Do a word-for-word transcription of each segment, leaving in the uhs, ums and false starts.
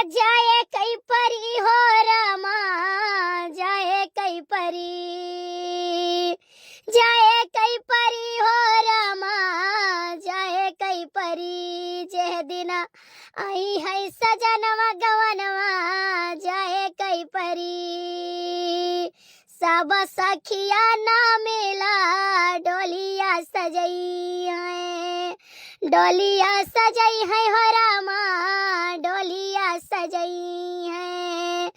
जाए कई परी हो रामा, जाए कई परी, जाए कई परी हो रामा, जाए कई परी। जेह दिन आई है सजनवा गवनवा, जाए कई परी। सब सखिया ना मिला डोलिया सजई है, डोलिया सजई है हो रामा, डोलिया सजई है।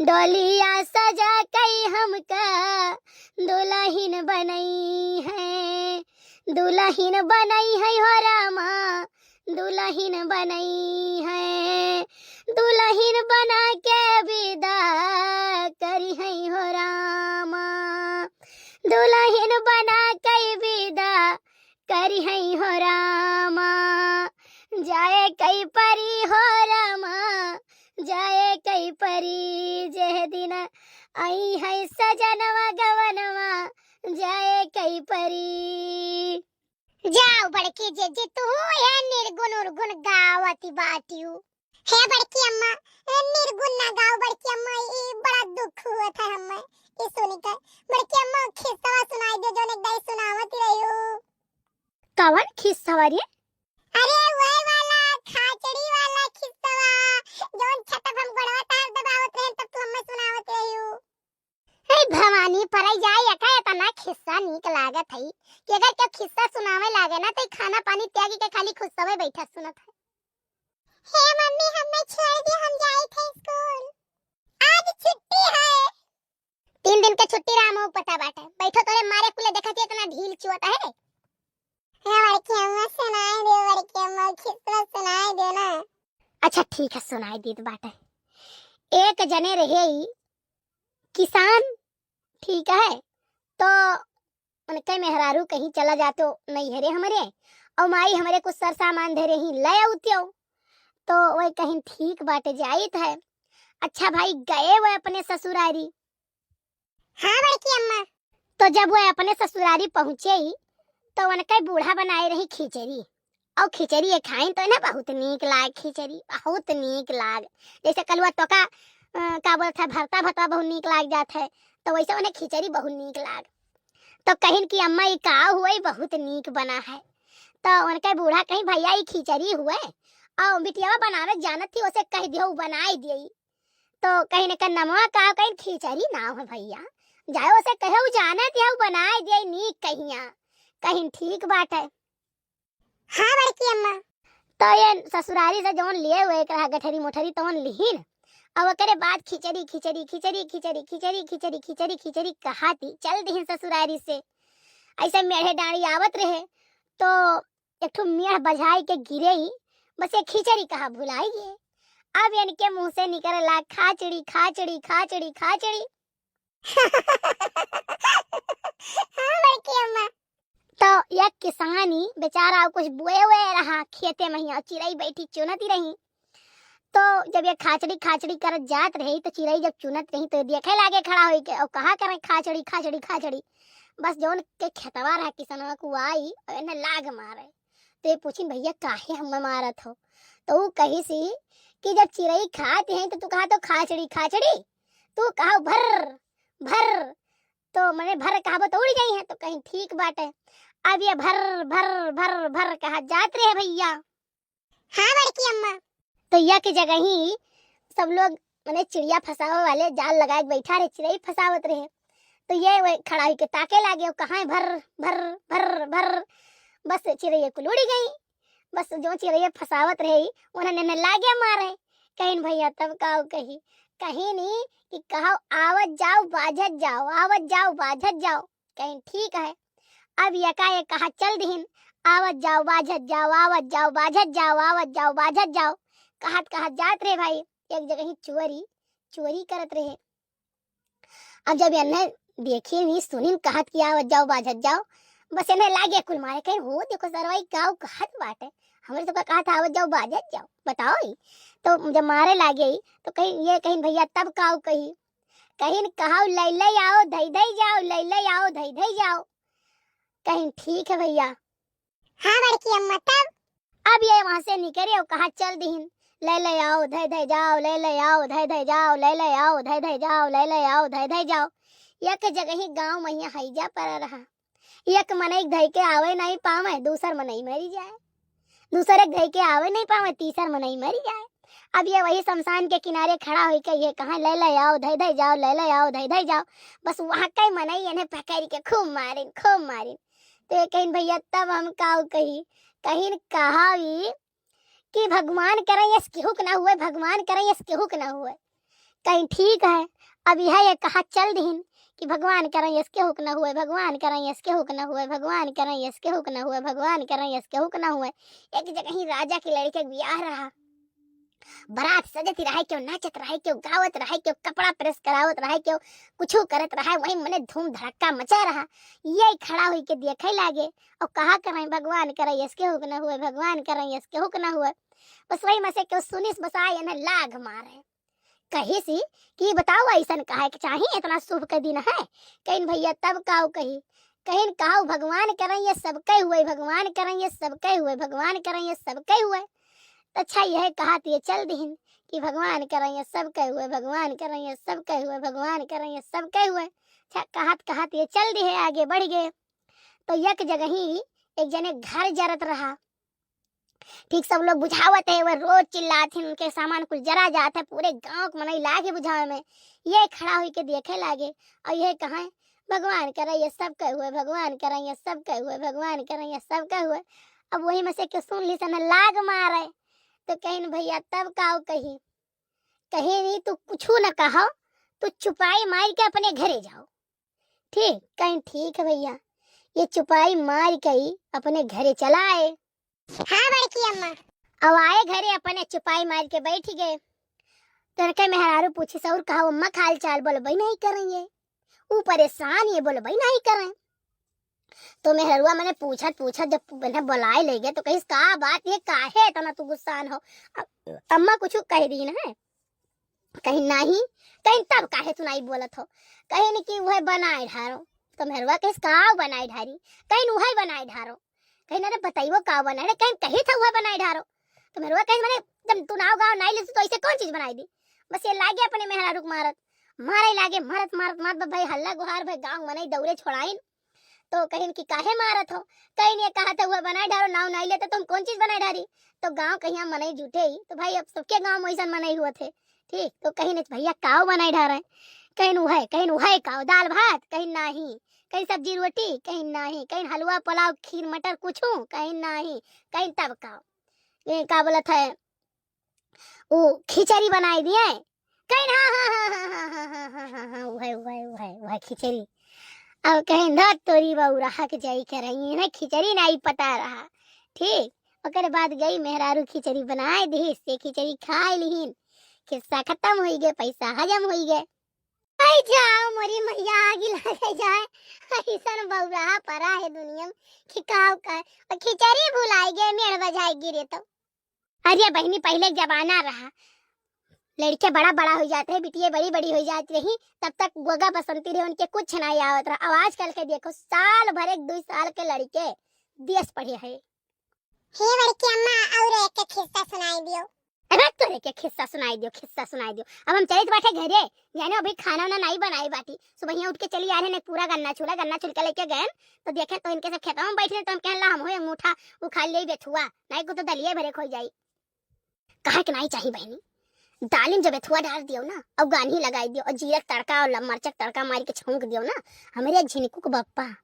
डोलिया सजा कई हमका दुलहिन बनई है, दुलहिन बनई है हो रामा, दुलहिन बनई है। दुलहिन बना के विदा करी है हो रामा, दुलहिन बना के विदा करी है हो रामा। जाए कई परी हो रामा, जाए कई परी। जेह दिन आई है सजनवा गवनवा, जाए कई परी। जाओ बड़की जीजी, तू है निर्गुन उर्गुन गावती बाटियो। हे बड़की अम्मा, ए, निर्गुन ना गाओ बड़की अम्मा, ई बड़ा दुख हुआ था हमें ई सुनी के। बड़की अम्मा, खिस्सवा सुनाई दे, जौन एक दाई सुनावत रही हो। कवन खिस्सवा रे? अरे, वही वाला, खाचड़ी वाला खिस्सवा, जौन छत पर हम गोड़वा तार दबावत रहे, तब तू हमें सुनावत रही हो। हे भवानी, पराई जाए, एका एतना खिस्सा नीक लागत है कि अगर केहू खिस्सा सुनावे लागे ना, तो ई खाना पानी त्यागी के खाली खुस्सवे बैठा सुनत है। हे मम्मी, हमें छोड़ दे, हम जाए थे स्कूल, आज छुट्टी है। तीन दिन के छुट्टी रहा, हमहू पता बाटे। बैठो, तोरे मारे कुले देखत ही एतना ढील चुअत है। हे बड़की अम्मा, सुनाई दे, बड़की अम्मा, खिस्सा सुनाई दे ना। अच्छा, ठीक है, सुनाई देत बाटे। एक जने रहे ई किसान, ठीक है, तो उनके मेहरारू कहीं चला जातो नैहरे हमरे, और माई हमरे कुछ सर सामान धरे ही ले आउतियो, तो वह कहीं ठीक बाटे जाइत है। अच्छा भाई, गए वह अपने ससुरारी। हाँ बड़की अम्मा। तो जब वह अपने ससुरारी पहुँचे ही, तो उनके बूढ़ा बनाए रही खिचड़ी, और खिचड़ी ये खाइन तो इन्हें बहुत नीक लाग, खिचड़ी बहुत नीक लाग। जैसे कलुआ तोका, अ, का बोलत है, भरता भरता बहुत नीक लाग जात है, तो वैसे उन्हें खिचड़ी बहुत नीक लाग। तो कहिन कि अम्मा, ई का हुए, बहुत नीक बना है। तो उनके बूढ़ा कहीं, भैया, ई खिचड़ी हुए, और बिटियावा बनावे जानत थी, उसे कह दियो, उ बनाई दिए। तो कहिन, एकर नमवा का? कहिन, खिचड़ी नाव है भैया, जाए उसे कहे, उ जानत है, उ बनाई दिए नीक कहिया। कहिन, ठीक बाटे। हाँ बड़की अम्मा। तो ये ससुरारी से जौन लिए हुए एक रहा गठरी मोठरी तौन लिहिन, और ओकरे बाद खिचड़ी खिचड़ी खिचड़ी खिचड़ी खिचड़ी खिचड़ी खिचड़ी खिचड़ी कहाती चल दिहिन ससुरारी से। ऐसे मेढ़े डाँड़ी आवत रहे तो एक ठो मेढ़ बझाई के गिरे ही, बस ये खिचड़ी कहा भुलाई गए। अब इनके मुँह से निकले लाग खाचड़ी खाचड़ी खाचड़ी खाचड़ी। हाँ बड़की अम्मा। तो यह किसानी बेचारा कुछ बोए हुए रहा खेते में ही, और चिरई बैठी चुनती रही। तो जब ये खाचड़ी खाचड़ी करत जात रही, तो चिरई जब चुनत रही, तो देखे लागे खड़ा होई के, और कहा करे, "खाचड़ी, खाचड़ी, खाचड़ी।" बस जौन के खेतवा रहा किसनवा को आई, और इन्हें लाग मारे। तो ये पूछिन, "भैया, काहे हमें मारत हो?" तो उ कही सी कि जब चिरई खात हैं, तो तू कहा तो खाचड़ी, खाचड़ी, तू कहा भर, भर, तो मने भर कहबो तो उड़ जाई है। तो कहिन, "ठीक बाटे।" अब ये भर, भर, भर, भर कहा जात रहे भैया। हाँ बड़की अम्मा। तो या के जगह ही सब लोग मने चिड़िया फंसावे वाले जाल लगा के बैठा रहे, चिरई फंसावत रहे। तो ये वही खड़ा होके ताके लागे, और कहाँ है भर, भर, भर, भर, बस चिरई कुल उड़ी गई। बस जो चिरई फंसावत रहे, उन्हें ने लागे मारे। कहिन, "भैया, तब काउ कही?" कहिन कि, "कहो, आवत जाओ, बाझत जाओ, आवत जाओ, बाझत जाओ।" कहिन, "ठीक है।" अब यकायक कहा चल दिहिन, "आवत जाओ, बाझत जाओ, आवत जाओ, बाझत जाओ, आवत जाओ, बाझत जाओ।" कहत कहत जात रहे भाई, एक जगह ही चोरी, चोरी करत रहे। अब जब इन्हें देखिन ही सुनिन कहत कि आवत जाओ, बाझत जाओ, बस इन्हें लागे कुल मारे, कहिन, "हो देखो सरवा, ई काउ कहत बाटे, हमरे तो का कहत आवत जाओ, बाझत जाओ, बताओ ही।" तो जब मारे लागे ही, तो कहिन, ये कहिन, "भैया, तब काउ कही?" कहिन, "कहाउ, लई लई आओ, धई धई जाओ, लई लई आओ, धई धई जाओ।" कहिन, "ठीक है भैया।" हाँ बड़की अम्मा, तब? अब ये वहाँ से निकरे और कहा चल दिहिन। ले ले आओ, धै धै जाओ, ले ले आओ, धै धै जाओ, ले ले आओ, धै धै जाओ, ले ले आओ, धै धै जाओ। एक जगही गाँव महिया हैजा पर रहा। एक मनई धै के आवे नहीं पावे, दूसर मनई मरी जाए। दूसर एक धै के आवे नहीं पावे, तीसर मनई मरी जाए। अब ये वही शमशान के किनारे खड़ा होई के ये कहाँ, ले ले आओ, धै धै जाओ, ले ले आओ, धै धै जाओ। बस वहाँ के मनई इन्हें पकड़ के खूब मारिन, खूब मारिन। तो ये कहिन, "भैया, तब हम काऊ कही?" कहिन, "कहा भी कि भगवान करे यस केहू के ना हुए, भगवान करे यस केहू के ना हुए।" कहीं ठीक है, अब यह ये कहा चल दिहिन कि भगवान करे यस केहू के ना हुए, भगवान करे यस केहू के ना हुए, भगवान करे यस केहू के ना हुए, भगवान करे यस केहू के ना हुए। एक जगही राजा के लड़के के बियाह रहा, बारात सजत रहे, केहू नाचत रहे, केहू गावत रहे, केहू कपड़ा प्रेस करावत रहे, केहू कुछू करत रहे, वही मने धूम धड़क्का मचा रहा। ये खड़ा होई के देखे लागे और कहा करें, "भगवान करे यस केहू के ना हुए, भगवान करे यस केहू के ना हुए।" बस वही में से केहू सुनिस, बस आए इन्हें लाग मारे। कहिस कि बताओ, ऐसन काहे के चाही, इतना शुभ के दिन है। कहिन, "भैया, तब काऊ कही?" कहिन, "काऊ, भगवान करें ये सबके हुए, भगवान करें ये सबके हुए, भगवान करें ये सबके हुए।" तो अच्छा, यह कहा तो ये चल दिहिन कि भगवान करें ये सबके हुए, भगवान करें ये सबके हुए, भगवान करें ये सबके हुए। अच्छा, कहत कहत ये चल दिहे, आगे बढ़ गए। तो एक जगही एक जने घर जरत रहा। ठीक सब लोग बुझावत है, वह रोज चिल्लात हैं, उनके सामान कुल जरा जात है, पूरे गाँव के मनई लागे बुझावे में। ये खड़ा होई के देखे लागे और ये कहें, "भगवान करे ये सब के हुए, भगवान करे ये सब के हुए, भगवान करे ये सब के हुए।" अब वही में से के सुन ली सन लाग मारे, तो कहिन, "भैया, तब काऊ कही?" कहिन, "तू कुछू न कहो, तू चुपाई मार के अपने घरे जाओ।" ठीक, कहिन, "ठीक है भैया।" ये चुपाई मार के ही अपने घरे चला आए। हाँ बड़की अम्मा। अब आए घरे, अपने चुपाई मार के बैठ गए। तो उनके मेहरारू पूछी, "सौर कहा अम्मा, हाल चाल?" बोले, "भाई नहीं कर रही है।" ऊ परेशान ये, बोले, "भाई नहीं कर रहे।" तो मेहररुआ मने पूछत पूछत जब इन्हें बुलाए ले गए तो कहिस, "का बात ये, काहे इतना तू गुस्सान हो?" अ-, अम्मा कुछ कह दी ना है, कहिन, "नहीं।" कहिन, "तब काहे तू नहीं बोलत हो?" कहिन कि "वह बनाए ढारो।" तो मेहररुआ कहिस, "का बनाए ढारी?" कहिन, "वह बनाए ढारो।" कहिन, "अरे बताइबो का बनाए?" कहिन, "कही था वह बनाए ढारो।" तो मेहररुआ कहिस, "मने जब तू नाव गाँव नहीं लेती तो ऐसे कौन चीज बनाई दी?" बस ये लागे अपने मेहरारू के मारत, मारे लागे, मारत मारत मारत भाई हल्ला गुहार भाई गाँव मनई दौड़े छोड़ाइन। तो कहिन कि "काहे मारत हो?" कहिन, "ये कहा था वह बनाए ढारो, नाव नहीं लेते तो हम कौन चीज बनाए ढारी?" तो गाँव कहिया मनई जुटे ही, तो भाई अब सबके गाँव में ऐसा मनई हुआ थे। ठीक, तो कहिन, "भैया काव बनाए ढारे?" कहिन, "उहे।" कहिन, "उहे काव, दाल भात?" कहिन, "नहीं।" कहिन, "सब्जी रोटी?" कहिन, "नहीं।" कहिन, "हलवा पुलाव खीर मटर कुछू?" कहिन, "नहीं।" कहिन, "तब काव?" ये का बोलत है, "ऊ खिचड़ी बनाई दिए?" कहिन, "हाँ, हाँ, हाँ, उहे, उहे, उहे, उहे खिचड़ी।" अब कहिन, "धत तोरी बउरहा के जाई के रही ना, खिचड़ी नहीं पता रहा।" ठीक, ओकरे बाद गई मेहरारू खिचड़ी बनाए दी, से खिचड़ी खाए लिहिन, खिस्सा खत्म होई गए, पैसा हजम होई गए। आई जाओ मोरी मैया, आगी लगे जाए, ऐसन बउरहा परा है दुनिया में कि काव का, और खिचड़ी भुलाई गए, मेड़ बजाए गिरे तो। अरे बहिनी, पहिले के जमाना रहा, लड़के बड़ा बड़ा हो जात रहे, बिटिये बड़ी बड़ी हो जात रही, तब तक गोगा बसंती रहे, उनके कुछ नहीं आवत रहा। अब आजकल के देखो, साल भर एक दुई साल के लड़के देश पढ़े है। हे बड़की अम्मा, और एक के खिस्सा सुनाई दियो। अबे तोरे के खिस्सा सुनाई दियो, खिस्सा सुनाई दियो। अब हम चलित बाटे घरे, जाने अभी खाना वाना नहीं बनाई बाटी। सुबहिया उठ के चली आ रहे, नहीं पूरा गन्ना छूला, गन्ना छूल के लेके गए, तो देखे तो इनके सब खेतवा में बैठे, तो हम कहला हम हो अंगूठा उखाड़ ले बेथुआ, नहीं को तो दलिये भरे खोई जाई। कहा के नहीं चाहिए बहनी, दालिम जब बेथुआ डाल दियो ना, और गान्ही लगाई दियो, और जीरा के तड़का और ल-, मरचा के तड़का मार के छौंक दियो ना, हमरे झिनकू के बप्पा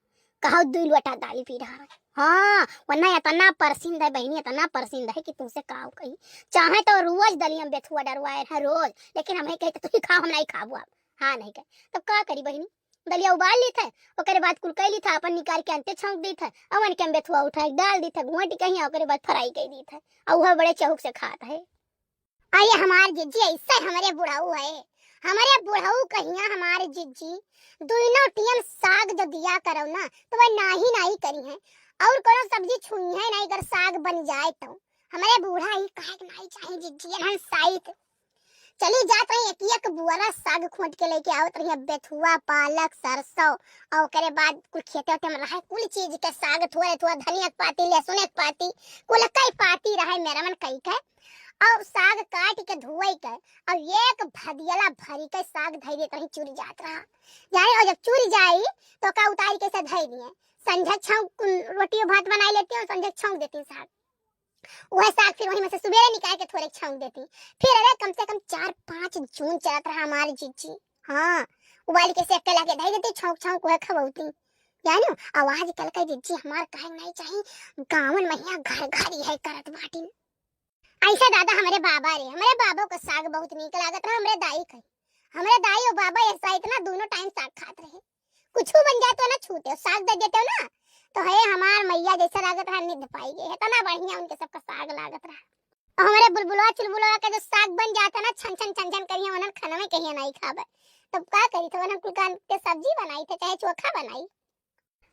कहा दुई लोटा दाली पी रहा है। हाँ, वरना इतना परसिंद है बहनी, इतना परसिंद है कि तुमसे काव कही। चाहे तो रोज दलिया में बेथुआ डरवाए है, रोज, लेकिन हमें कहे तो तू ही खाओ, हम नहीं खाबो अब। हाँ, नहीं कहे। तब का करी बहनी? दलिया उबाल ली थे, ओकरे बाद कुल कई ली था, अपन निकाल के अंते छौंक दी थे, अवन के हम बेथुआ उठा के डाल दी थे, घोंटी कहीं, ओकरे बाद फ्राई कर दी थे, और वह बड़े चहुक से खात है। अरे हमार जिज्जी ऐसे हमरे बुढ़ऊ है, हमरे बुढ़ऊ कहिया हमार जिज्जी दुइनो टियम साग जो दिया करो ना, तो वह नाही नाही करी है। और कोनो सब्जी छुई है नहीं, अगर साग बन जाए तो। हमरे बूढ़ा ही कहे के नाही चाही जिज्जी, एनहन साइत। चली जात रही, एक एक बुअरा साग खोंट के लेके आवत रही, बेथुआ, पालक, सरसों, और ओकरे बाद कुल खेते ओते में रहे, कुल चीज के साग, थोड़े थोड़ा धनिया के पाती, लहसुन के पाती, कुल कई पाती रहे मेरा मन कई के। और साग काट के धोई के और एक भदियला भरी के साग धई देत रही, चुरि जात रहा। जाने, और जब चुरि जाई तो का उतारी के से धई दिए, संझक छौंक रोटी भात बनाई लेती और संझक छौंक देती साग। वह साग फिर वहीं में से सुबेरे निकाल के थोड़े छौंक देती। फिर अरे कम से कम चार पाँच जून चलत रहा हमारी जीजी। हाँ, उबाल के सेक के लाके धई देती, छौंक छौंक वह खवौती। जानो, आवाज कल के जीजी हमार कहे नहीं चाही, गावन महिया घर घर यह करत बाटिन। ऐसे दादा हमरे बाबा रे, हमरे बाबा को साग बहुत नीक लागत रहा, हमरे दाई के। हमरे दाई और बाबा ऐसा इतना दोनों टाइम साग खात रहे। कुछ बन जाए तो ना छूते, साग दे देते हो ना, तो है हमार मैया जैसा लागत रहा, निध पाई गए, इतना बढ़िया उनके सबका साग लागत रहा। और हमरे बुलबुलवा चुलबुलवा का जो साग बन जाता ना, छन छन छन छन करिए, उन्हन खाना में कहिए नहीं खाबे। तब का करी, तो उन्हन कुल का के सब्जी बनाई थे, चाहे चोखा बनाई।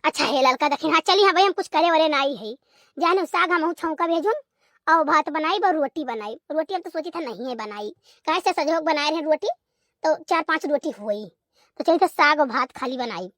अच्छा हे ललका दखिन, हाँ चली, हाँ भाई हम कुछ करे वाले नाई है। जाने साग हम छौंका भेजुन, और भात बनाई और रोटी बनाई। रोटी हम तो सोची था नहीं है बनाई, काहे से सजोग बनाए रहे रोटी, तो चार पांच रोटी हुई, तो चली था साग और भात खाली बनाई।